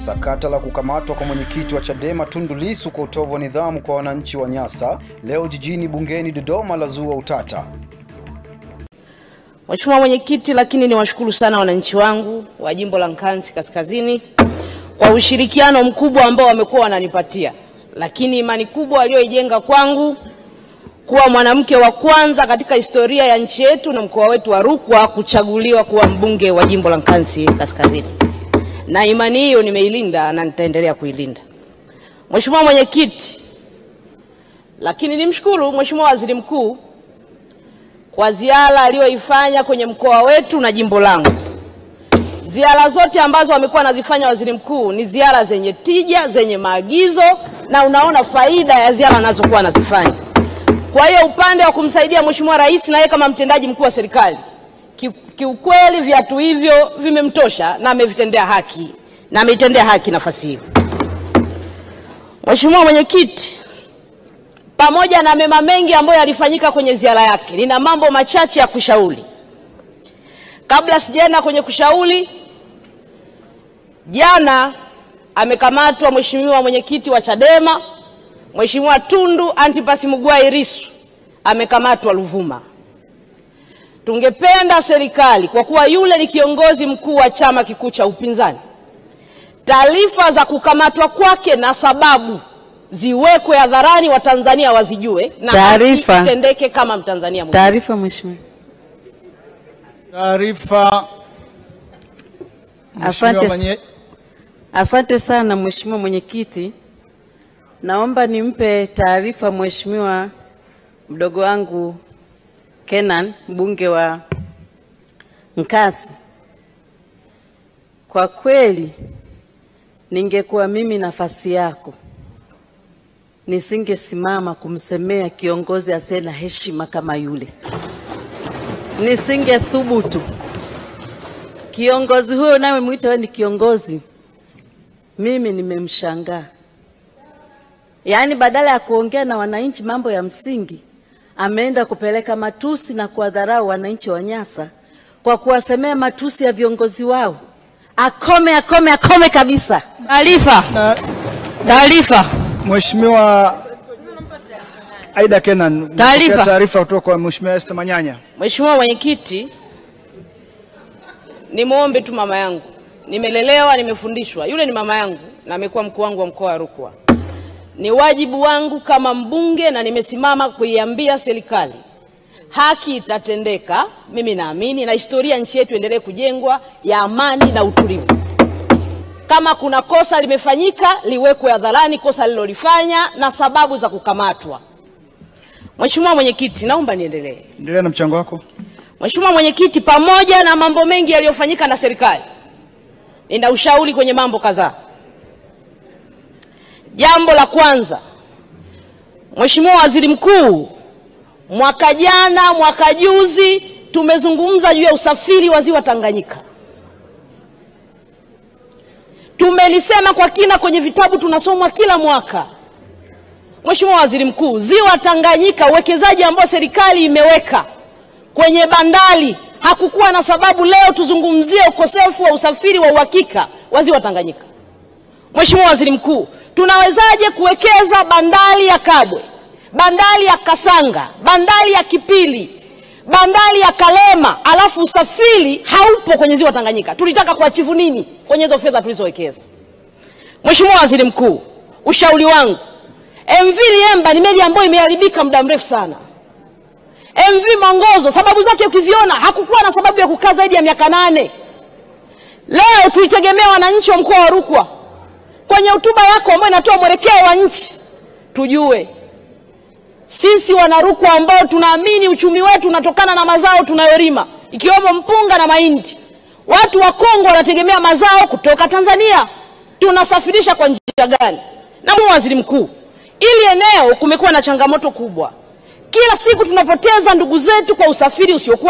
Sakata la kukamatwa kwa mwenyekiti wa Chadema Tundu Lissu kwa utovu wa nidhamu kwa wananchi wa Nyasa leo jijini bungeni Dodoma lazua utata. Mheshimiwa Mwenyekiti, lakini niwashukuru sana wananchi wangu wa jimbo la Nkasi Kaskazini kwa ushirikiano mkubwa ambao wamekuwa wananipatia, lakini imani kubwa walioijenga kwangu kuwa mwanamke wa kwanza katika historia ya nchi yetu na mkoa wetu wa Rukwa kuchaguliwa kuwa mbunge wa jimbo la Nkasi Kaskazini. Na imani hiyo nimeilinda na nitaendelea kuilinda. Mheshimiwa Mwenyekiti, lakini nimshukuru Mheshimiwa Waziri Mkuu kwa ziara aliyoifanya kwenye mkoa wetu na jimbo langu. Ziara zote ambazo amekuwa anazifanya Waziri Mkuu ni ziara zenye tija, zenye maagizo, na unaona faida ya ziara anazokuwa anazifanya. Kwa hiyo upande wa kumsaidia Mheshimiwa Rais na yeye kama mtendaji mkuu wa serikali, kiukweli viatu hivyo vimemtosha na amevitendea haki, na ameitendea haki nafasi hiyo. Mheshimiwa Mwenyekiti, pamoja na mema mengi ambayo yalifanyika kwenye ziara yake, nina mambo machache ya kushauri. Kabla sijaenda kwenye kushauri, jana amekamatwa Mheshimiwa Mwenyekiti wa Chadema, Mheshimiwa Tundu Antipas Mugwai Lissu amekamatwa Ruvuma. Tungependa serikali, kwa kuwa yule ni kiongozi mkuu wa chama kikuu cha upinzani, taarifa za kukamatwa kwake na sababu ziwekwe hadharani, wa Tanzania wazijue na taarifa itendeke kama Mtanzania mwingine. Taarifa mheshimiwa. Taarifa. Asante. Asante sana Mheshimiwa Mwenyekiti. Naomba nimpe taarifa Mheshimiwa mdogo wangu Kenan, mbunge wa Nkasi. Kwa kweli ningekuwa mimi nafasi yako, nisingesimama kumsemea kiongozi asiye na heshima kama yule. Nisingethubutu. Kiongozi huyo nawe mwite wewe ni kiongozi, mimi nimemshangaa. Yaani badala ya kuongea na wananchi mambo ya msingi, ameenda kupeleka matusi na kuwadharau wananchi wa Nyasa kwa kuwasemea matusi ya viongozi wao. Akome, akome, akome kabisa. Taarifa. Taarifa. Mheshimiwa Aida Kenan, taarifa kutoka kwa Mheshimiwa Esther Manyanya. Mheshimiwa Mwenyekiti, nimuombe tu mama yangu. Nimelelewa, nimefundishwa. Yule ni mama yangu na amekuwa mkuu wangu wa mkoa wa Rukwa. Ni wajibu wangu kama mbunge na nimesimama kuiambia serikali haki itatendeka, mimi naamini, na historia nchi yetu endelee kujengwa ya amani na utulivu. Kama kuna kosa limefanyika, liwekwe hadharani kosa lilolifanya na sababu za kukamatwa. Mheshimiwa Mwenyekiti, naomba niendelee. Endelea na mchango wako. Mheshimiwa Mwenyekiti, pamoja na mambo mengi yaliyofanyika na serikali, nina ushauri kwenye mambo kadhaa. Jambo la kwanza, Mheshimiwa Waziri Mkuu, mwaka jana, mwaka juzi tumezungumza juu ya usafiri wa Ziwa Tanganyika. Tumelisema kwa kina kwenye vitabu tunasomwa kila mwaka. Mheshimiwa Waziri Mkuu, Ziwa Tanganyika, uwekezaji ambao serikali imeweka kwenye bandari, hakukuwa na sababu leo tuzungumzie ukosefu wa usafiri wa uhakika wa Ziwa Tanganyika. Mheshimiwa Waziri Mkuu, tunawezaje kuwekeza bandari ya Kabwe, bandari ya Kasanga, bandari ya Kipili, bandari ya Kalema, alafu usafiri haupo kwenye Ziwa Tanganyika? Tulitaka kuachivu nini kwenye hizo fedha tulizowekeza? Mheshimiwa Waziri Mkuu, ushauri wangu, MV Liemba ni meli ambayo imeharibika muda mrefu sana. MV Mongozo, sababu zake ukiziona, hakukuwa na sababu ya kukaa zaidi ya miaka 8. Leo tuitegemea wananchi wa mkoa wa Rukwa. Kwenye hotuba yako ambayo inatoa mwelekeo wa nchi, tujue sisi wanarukwa ambao tunaamini uchumi wetu unatokana na mazao tunayolima, ikiwemo mpunga na mahindi. Watu wa Kongo wanategemea mazao kutoka Tanzania. Tunasafirisha kwa njia gani? Na Waziri Mkuu, ili eneo kumekuwa na changamoto kubwa. Kila siku tunapoteza ndugu zetu kwa usafiri usiokuwa